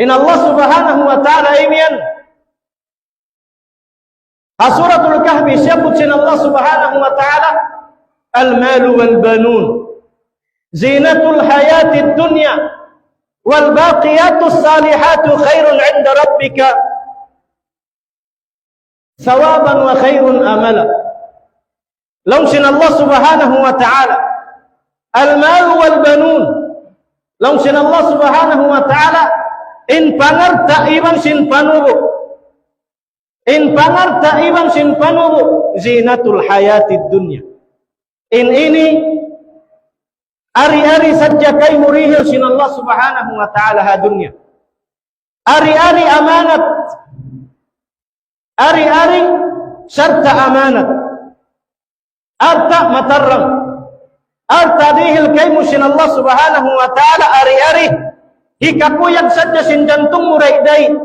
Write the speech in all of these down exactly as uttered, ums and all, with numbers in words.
In Allah Subhanahu wa Ta'ala imiyan. Ha Suratul Kahfi, siyabbut sin Allah Subhanahu wa Ta'ala, المال والبنون زينة الحياة الدنيا والباقيات الصالحات خير عند ربك ثوابا وخير أملا. Laung sin Allah Subhanahu wa Ta'ala, المال والبنون. Laung sin Allah Subhanahu wa Ta'ala, in pangalta' iban sin panubu'. In pangalta' iban sin panubu', زينة الحياة الدنيا. In ini, ari-ari sadja kaymu dihil sin Allah Subhanahu wa Ta'ala ha dunya. Ari-ari amanat. Ari-ari sarta' amanat. Alta' matarrang. Alta' dihil kaymu sin Allah Subhanahu wa Ta'ala ari-ari. Hikakuyag sadja sin jantung mu dayn-dayn.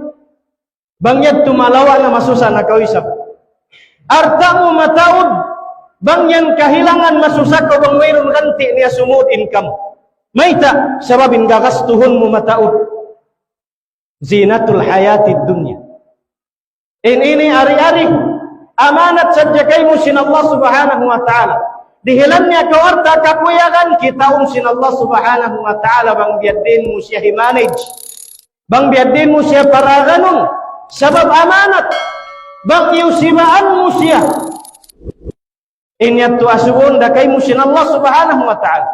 Bang yadtu malawa' na, masusa na kaw isab. Alta' mu mataud, bang yan kahilangan, masusa kaw bang wayruun ganti' niya sumud income. Mayta'? Sabab in gagastuhun mu mataud. زينة الحياة الدنيا. In ini ari-ari amanat sadja kaymu sin Allah Subhanahu wa Ta'ala. Dihilan niya kaw alta' kakuyagan, kitaun sin Allah Subhanahu wa Ta'ala bang biya' diin mu siya hi-manage. Bang biya' diin mu siya paraganun. Sabab amanat. Bang iyusibaan mu siya, in yadtu asubuhun da kaymu sin Allah Subhanahu wa Ta'ala.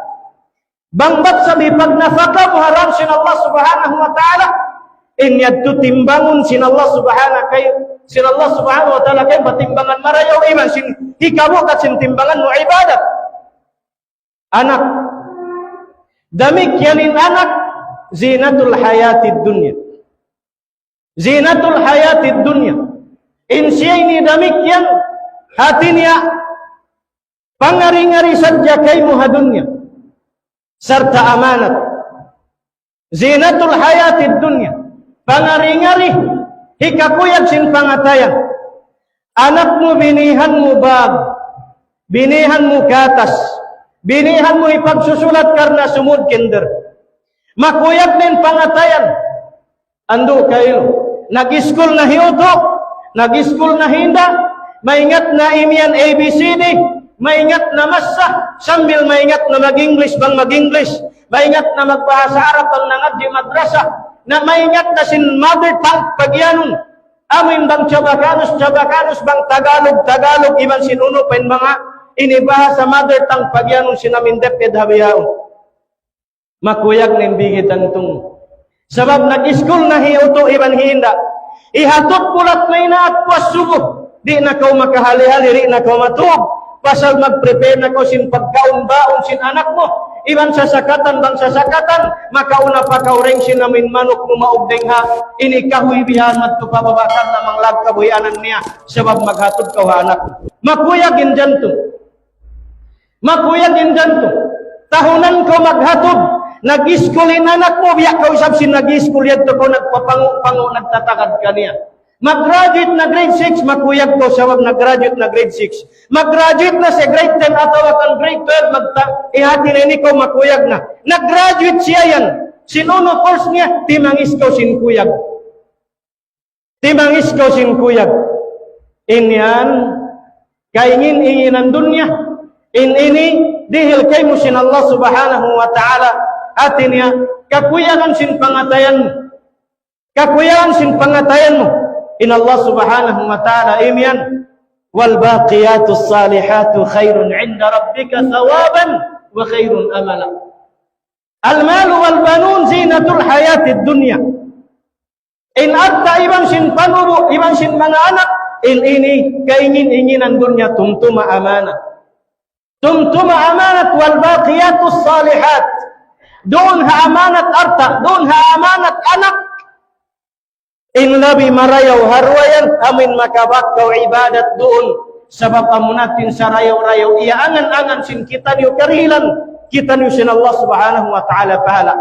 Bang bat sabi pagnafaka mu ha lawm sin Allah Subhanahu wa Ta'ala, in yadtu timbangun sin Allah Subhanahu kay-, sin Allah Subhanahu wa Ta'ala kaymu pa timbangan marayaw iban sin hikabukat sin timbangan mu ibadat. Anak. Damikkiyan in anak, زينة الحياة الدنيا. زينة الحياة الدنيا. In siya ini damikkiyan, hati niya, pangari-ngari sadja kaymu ha dunya. Sarta' amanat. زينة الحياة الدنيا. Pangari-ngari, hikakuyag sin pangatayan. Anak mu binihan mu bag, binihan mu gatas, binihan mu hipagsusulat karna' sumud kinder. Makuyag na in pangatayan. Andu' kailu. Nag-iskul na hi utu', nag-iskul na hi inda', maingat na imiyan A B C D, maingat na massa, sambil maingat na mag-English bang mag-English, maingat na magbahasa Arab bang nangadji' madrasa, na maingat na sin mother tongue pagiyanun. Amu in bang Chabacanos, Chabacanos, bang Tagalog, Tagalog, iban sin unu pa in manga ini bahasa mother tongue pagiyanun sin amu in DepEd ha bihaun. Makuyag na in bigi' tantu. Sabab nag-iskul na hi utu' iban hi inda'. Ihatud bulat maynaat puas subu. Di' na kaw makahali-hali, di' na kaw matug. Pasal mag-prepare na kaw sin pagkaun-baun sin anak mu. Iban sasakatan bang sasakatan, makauna pa kaw dayn sin amu in manuk mu maug dayn ha ini kahuy bihan madtu pa baba' karna' manglag kabuhianan niya. Sabab maghatud kaw ha anak mu. Makuyag in jantung. Makuyag in jantung. Tahunan kaw maghatud. Nag-iskul in anak mu, biya' kaw isab sin nag-iskul yadtu kaw nagpapangu'-pangu', nagtatagad kaniya. Mag-graduate na grade six, makuyag kaw sabab nag-graduate na grade six. Mag-graduate na siya grade ten atawa kan grade twelve, magta-, ihati na ini kaw makuyag na. Nag-graduate siya yan. Sin unu course niya, timangis kaw sin kuyag. Timangis kaw sin kuyag. In yan, kaingin-inginan dunya. In ini, dihil kaymu sin Allah Subhanahu wa Ta'ala. Hati niya, kakuyagan sin pangatayan mu. Kakuyagan sin pangatayan mu. In Allah Subhanahu wa Ta'ala, imiyan, والباقيات الصالحات خير عند ربك ثوابا وخير أملا. المال والبنون زينة الحياة الدنيا. In alta' iban sin panubu', iban sin manga anak, in ini kaingin-inginan dunya, tumtuma amanat. Tumtuma amanat. والباقيات الصالحات. Duun ha amanat alta', duun ha amanat anak. In labi marayaw ha duwa yan, amu in makabak kaw ibadat duun. Sabab amu na in sarayaw-rayaw, iyaangan-angan sin kitaniyu karihilan, kitaniyu sin Allah Subhanahu wa Ta'ala pahala.